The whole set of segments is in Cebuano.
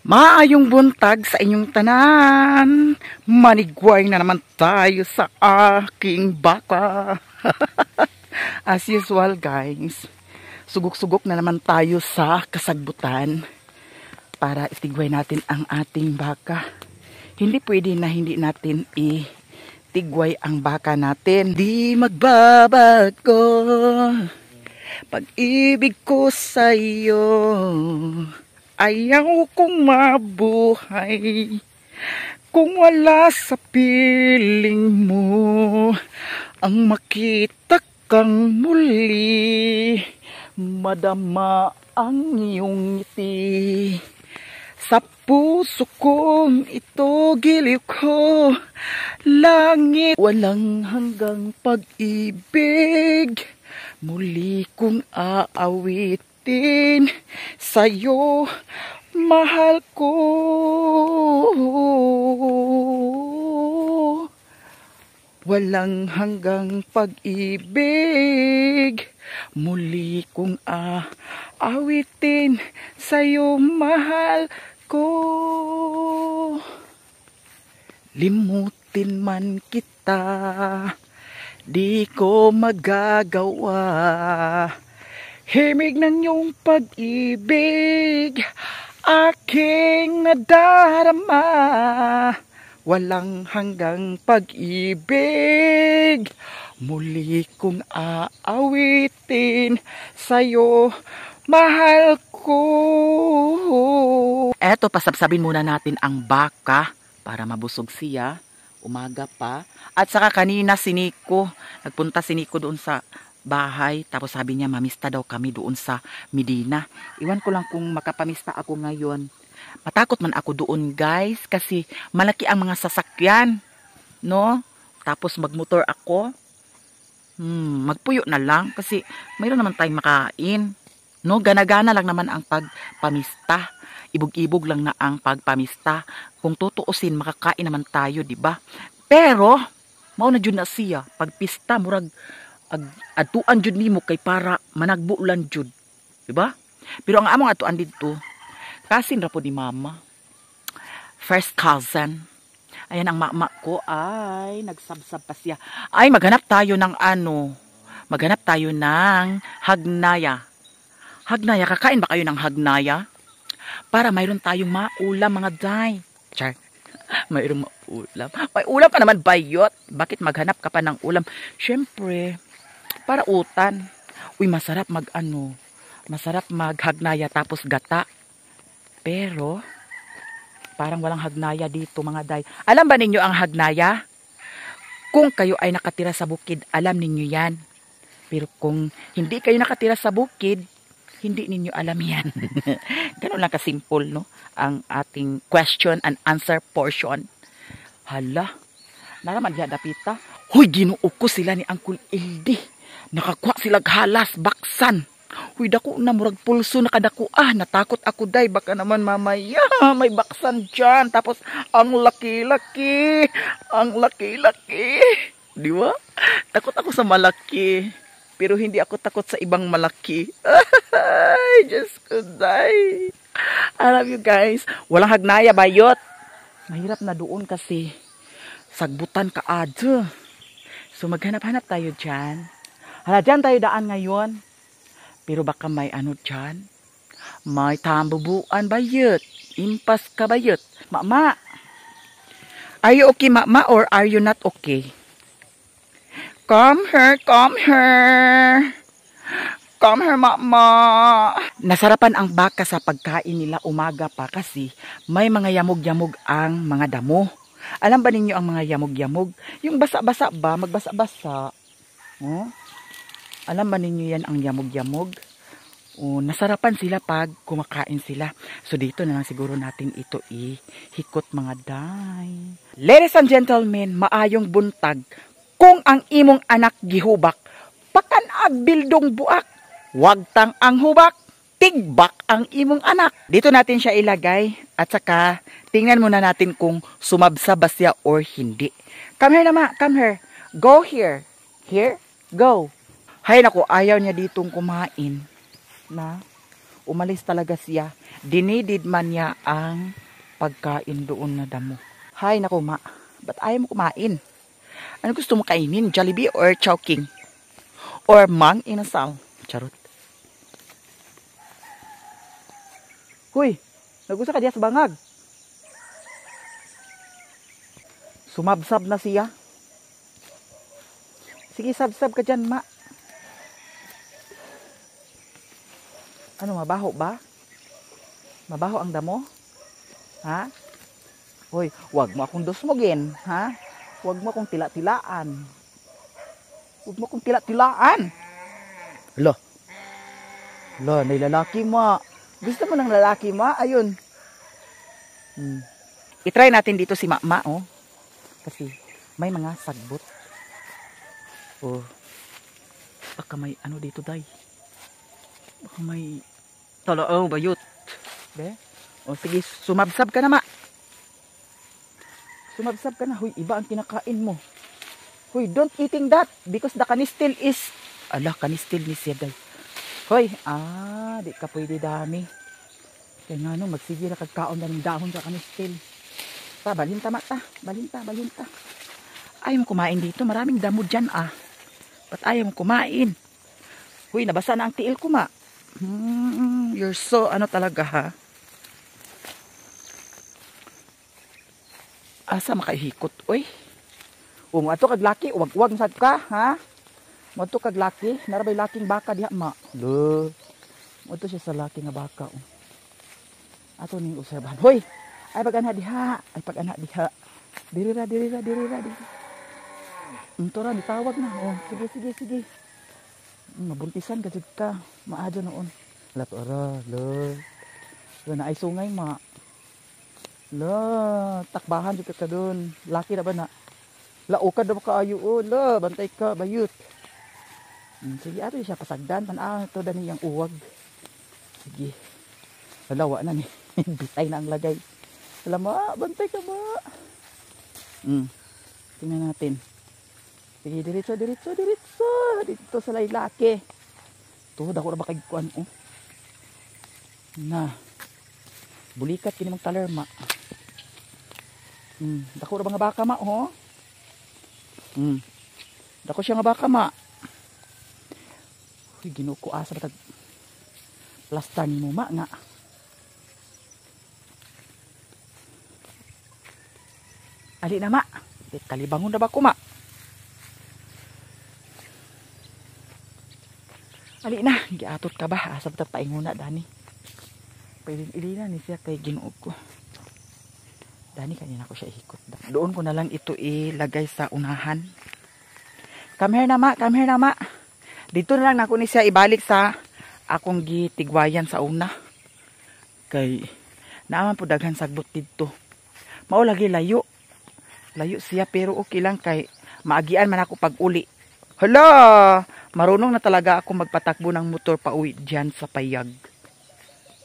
Maayong buntag sa inyong tanan. Manigway na naman tayo sa aking baka. As usual, guys, sugok-sugok na naman tayo sa kasagbutan para itigway natin ang ating baka. Hindi pwede na hindi natin itigway ang baka natin. Di magbabago pag-ibig ko sa iyo. Ayaw kong mabuhay kung wala sa piling mo. Ang makita kang muli, madama ang iyong ngiti. Sa puso kong ito, giliw ko, langit, walang hanggang pag-ibig. Muli kong aawitin sa'yo, mahal ko. Walang hanggang pag-ibig. Muli kong aawitin sa'yo, mahal ko. Limutin man kita, di ko magagawa. Himig ng iyong pag-ibig, aking nadarama. Walang hanggang pag-ibig, muli kong aawitin sa'yo, mahal ko. Eto, pasabsabin muna natin ang baka para mabusog siya. Umaga pa. At saka kanina si Nico, nagpunta si Nico doon sa bahay. Tapos sabi niya, mamista daw kami doon sa Medina. Iwan ko lang kung makapamista ako ngayon. Matakot man ako doon, guys, kasi malaki ang mga sasakyan. No? Tapos magmotor ako. Magpuyo na lang kasi mayroon naman tayong makain. No, gana-gana lang naman ang pagpamista. Ibog-ibog lang na ang pagpamista. Kung tutuusin, makakain naman tayo, di ba? Pero mao na jud na siya, pagpista murag atuan jud nimo kay para managbulan jud, di ba? Pero ang among atuan didto, cousin ra po ni Mama. First cousin. Ayan ang mama ko ay nagsabsab pa siya. Ay, maghanap tayo ng ano. Maghanap tayo ng hagnaya. Hagnaya, kakain ba kayo ng hagnaya? Para mayroon tayong maulam, mga day. Char. Mayroong maulam. May ulam pa naman bayot. Bakit maghanap ka pa ng ulam? Siyempre, para utan. Uy, masarap mag ano. Masarap maghagnaya tapos gata. Pero, parang walang hagnaya dito, mga day. Alam ba ninyo ang hagnaya? Kung kayo ay nakatira sa bukid, alam ninyo yan. Pero kung hindi kayo nakatira sa bukid, hindi ninyo alam yan. Ganun lang kasimple, no? Ang ating question and answer portion. Hala, naraman diya dapita. Huy, Ginoo ko, sila ni Uncle Ildi. Nakakuha sila halas, baksan. Huy, dako na, murag pulso nakadako. Ah, natakot ako, day. Baka naman mamaya may baksan dyan. Tapos, ang laki-laki. Ang laki-laki. Di ba? Takot ako sa malaki. Pero hindi ako takot sa ibang malaki. Ay, Diyos ko, day. I love you guys. Walang hagnaya, bayot. Mahirap na doon kasi sagbutan ka adto. So maghanap-hanap tayo dyan. Hala, dyan tayo daan ngayon. Pero baka may ano dyan. May tambubuan bayot. Impas ka bayot. Mama. Are you okay, Mama, or are you not okay? Come here, come here. Come here, Mama. Nasarapan ang baka sa pagkain nila umaga pa kasi may mga yamog-yamog ang mga damo. Alam ba ninyo ang mga yamog-yamog? Yung basa-basa ba? Magbasa-basa. Oh? Alam ba ninyo yan ang yamog-yamog? Oh, nasarapan sila pag kumakain sila. So dito na lang siguro natin ito ihikot, mga day. Ladies and gentlemen, maayong buntag. Kung ang imong anak gihubak, pakan-ag bildong buak. Wagtang ang hubak, tigbak ang imong anak. Dito natin siya ilagay at saka tingnan muna natin kung sumabsa ba siya or hindi. Come here na, Ma, come here. Go here. Here, go. Hay nako, ayaw niya ditong kumain. Na? Umalis talaga siya. Dinidid man niya ang pagkain doon na damo. Hay nako ma, ba't ayaw mo kumain? Ano gusto mo kainin? Jollibee or Chowking? Or Mang Inasal? Charot. Huy, nagusa ka diya sa bangag. Sumabsab na siya. Sige, sabsab ka dyan, ma. Ano, mabaho ba? Mabaho ang damo? Ha? Hoy, wag mo akong dusmugin, ha? Wag mo akong tila-tilaan. Wag mo akong tila-tilaan. Lo. Lo, may lalaki mo. Gusto mo ng lalaki mo? Ayun. I-try natin dito si Mama, oh. Kasi may mga sagbot. Oh. Baka may ano dito, day. Baka may talo, oh, bayot. Be? Oh, sige, sumabsab ka na, ma. Sumabsab ka na. Huy, iba ang kinakain mo. Huy, don't eating that because the canistel is, ala, canistel ni siya, day. Hoy, ah, di ka pwede dami. Kaya nga no, magsige na kagkaon na ng dahon sa canistel. Ta, balhinta, ma, ta. Balhinta, balhinta. Ayaw mo kumain dito. Maraming damo dyan, ah. Ba't ayaw mo kumain? Huy, nabasa na ang tiil ko, ma. You're so, ano talaga, ha? Asa makahikot, oy. O, ato kag laki, uwag-uwag sad ka, ha? Mo kag laki, narabay laking baka diha, ma. Lo. Mo siya sa laki nga baka, oh. Ato ning obserbahan. Hoy, ay pag-anha diha, ay pag-anha diha. Dirira, dirira, dirira, dirira. Unto ra nitawag na. Oh, sige, sige, sige. Mabuntisan ka jud ka. Maadyo noon. Lato ara, lo. Lo na ay sungay, ma. Lo, takbahan jud ka dun. Laki na ba na? Laokad na ba kaayo? Oh, lo, bantay ka, bayut. Sige, ato siya pasagdan. Tan-aw ito dani yang uwag. Sige. Lalawa na ni. Bitay na ang lagay. Alam mo, bantay ka ba? Tingnan natin. Sige, diretso, diretso, diretso. Dito sa laylaki. Tuhod ako na ba kay kuan, oh. Na. Bulikat kini mong taler, ma. Dako ra ba nga baka, ma, oh? Dako siya nga baka, ma. Uy, Ginoo ko, asa ba tag plasta ni mo, ma, nga. Ali na, ma. Kalibangon na ba ko, ma? Ali na, giatot ka ba? Asa ba tag painguna, dani? Pwede ilina ni siya kay Ginoo ko. Dani, kanina ko siya ihikot. Doon ko na lang ito ilagay sa unahan. Come here na, ma. Come here na, ma. Dito na lang nako ni siya ibalik sa akong gitigwayan sa una. Kay naaman po daghan sagbot didto. Mao lagi layo. Layo siya pero okay lang kay maagian man ako pag uli. Hala, marunong na talaga ako magpatakbo ng motor pa uwi diyan sa payag.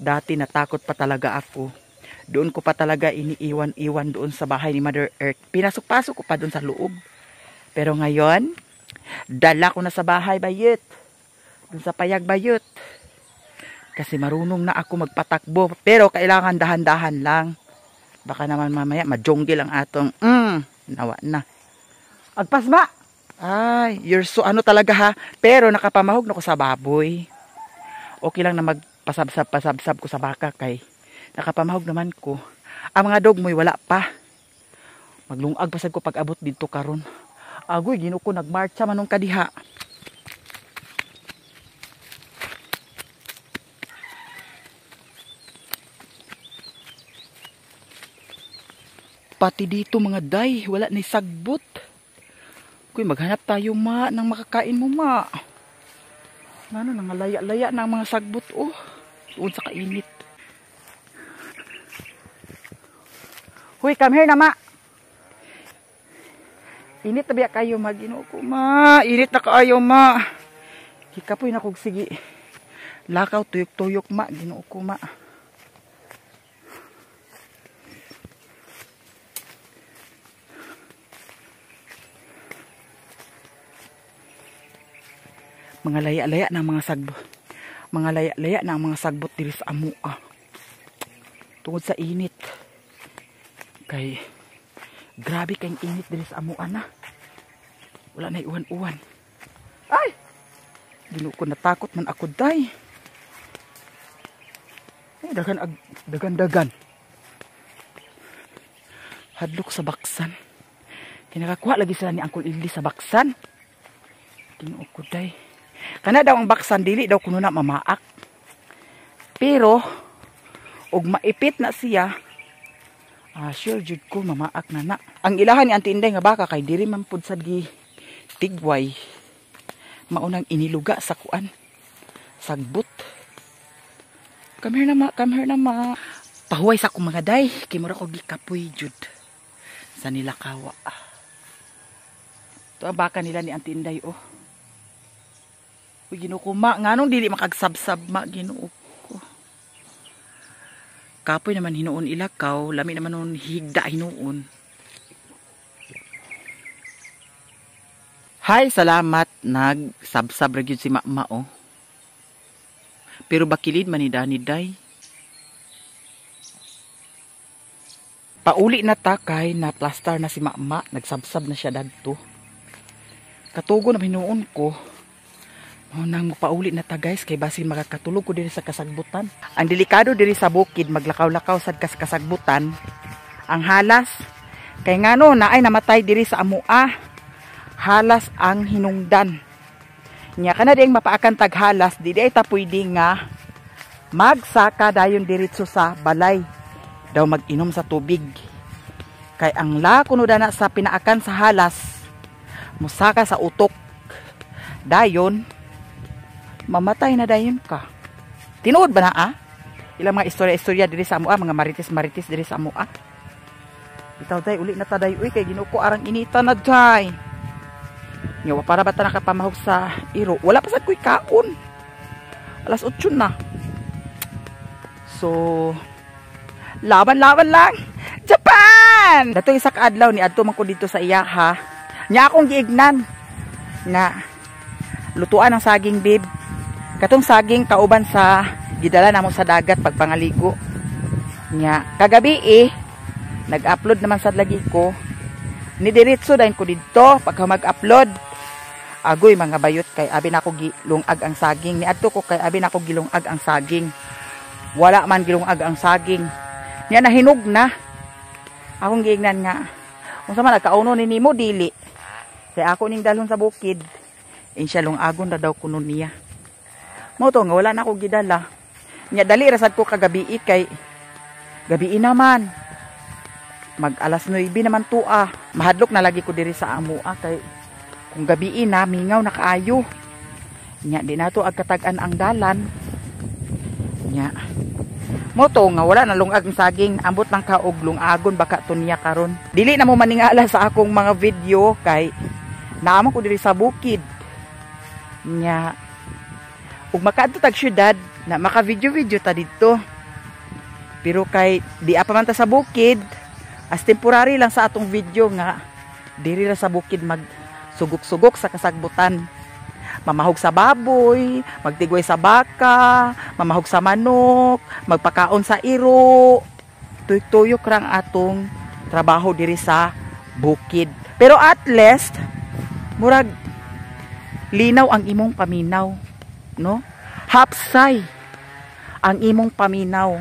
Dati natakot pa talaga ako. Doon ko pa talaga iniiwan-iwan doon sa bahay ni Mother Earth. Pinasok-pasok ko pa doon sa loob. Pero ngayon, dala ko na sa bahay, bayot. Doon sa payag, bayot. Kasi marunong na ako magpatakbo. Pero kailangan dahan-dahan lang. Baka naman mamaya majonggil ang atong, nawa na. Agpasma! Ay, you're so ano talaga, ha. Pero nakapamahog na ko sa baboy. Okay lang na magpasabsab-pasabsab ko sa baka kay nakapamahog naman ko. Ang mga dog mo'y wala pa. Maglungag pasag ko pag abot dito karon. Agoy, Ginoo ko, nagmarcha manong kadiha. Pati dito mga day, wala na sagbot. Kuy, maghanap tayo, ma, ng makakain mo, ma. Ano, nangalaya-laya ng mga sagbot, oh. Doon sa kainit. Huy, come here na, ma. Init na biya kayo, ma. Ginoo ko, ma. Init na kaayo, ma. Kikapoy na kog sige. Lakaw, tuyok-tuyok, ma. Ginoo ko, ma. Mga laya-laya ng mga sagbot. Mga laya-laya na ang mga sagbot diri sa amua. Tungod sa init. Kay grabe kay init diri sa amua na. Wala na uwan-uwan. Ay! Ginoo ko, natakot man ako, day. Ay, dagan ag dagan dagan. Hadlok sa baksan. Kay nakakuha lagi sila ni Uncle Ildi sa baksan. Ginoo ko, day. Kana daw ang baksan, dili daw kuno na mamaak. Pero og maipit na siya, sure jud ko mamaak na na. Ang ilahan ni Auntie Inday nga baka kay diri man pud sad gi tigway. Maunang iniluga sa kuan. Sagbot. Come here na, ma, come here na, ma. Pahuway sa akong mga day, kay mura ko gikapoy jud sa nilakawa. Ito ang baka nila ni Auntie Inday, oh. Uy, Ginoo ko, ma, nganong dili makagsabsab, ma, Ginoo ko. Kapoy naman hinuon ilakaw, lami naman nun higda hinuon. Hi, salamat nagsabsab ra gyud si Mama, oh. Pero bakilid man ni Dani, day. Pauli na ta kay na plaster na si Mama, nagsabsab na siya dadto. Katugo na hinuon ko. Oh, nang pauli na ta, guys, kay basin makakatulog ko diri sa kasagbutan. Ang delikado diri sa bukid, maglakaw-lakaw sad kas kasagbutan. Ang halas kay ngano na ay namatay diri sa amua. Halas ang hinungdan. Nya kana ding mapaakan tag halas, di ay ta pwede nga magsaka dayon diretso sa balay daw mag-inom sa tubig. Kay ang la kuno dana sa pinaakan sa halas, musaka sa utok. Dayon mamatay na dayon ka. Tinuod ba na ah? Ilang mga istorya-istorya diri sa amua, mga marites-marites diri sa amua. Bitaw day, uli na ta day, uy, kay Ginoo ko, arang inita na day. Nya para ba ta nakapamahog sa iro? Wala pa sad ko'y kaon. Alas 8 na. So, laban-laban lang. Japan! Dato isa ka adlaw ni adto man ko dito sa iya ha. Nya akong giignan na lutuan ang saging, babe. Katong saging kauban sa gidala namo sa dagat pagpangaligo. Nya kagabi eh nag-upload naman sad lagi ko. Ni diretso dayon ko didto pagka mag-upload. Agoy mga bayot kay abi nako gilungag ang saging. Niadto ko kay abi nako gilungag ang saging. Wala man gilungag ang saging. Nya nahinog na. Akong giingnan nga, unsa man nagkauno ni nimo dili. Kay ako ning dalhon sa bukid. Insya lungagon na daw kuno niya. Mao to nga wala na ako gidala. Nya dali ra sad ko kagabi kay gabi naman. Mag alas 9 naman tua. Mahadlok na lagi ko diri sa amua kay kung gabi na mingaw na kaayo. Nya di nato agkatag-an ang dalan. Nya mo to nga wala na lungag ang saging, ambot lang ka og lungagon baka to niya karon. Dili na mo maningala sa akong mga video kay naamo ko diri sa bukid. Nya ug makaadto tag syudad na maka video-video ta didto. Pero kay di pa man ta sa bukid, as temporary lang sa atong video nga diri ra sa bukid mag sugok-sugok sa kasagbutan. Mamahog sa baboy, magtigway sa baka, mamahog sa manok, magpakaon sa iro. Tuyok-tuyok rang atong trabaho diri sa bukid. Pero at least murag linaw ang imong paminaw, no? Hapsay ang imong paminaw.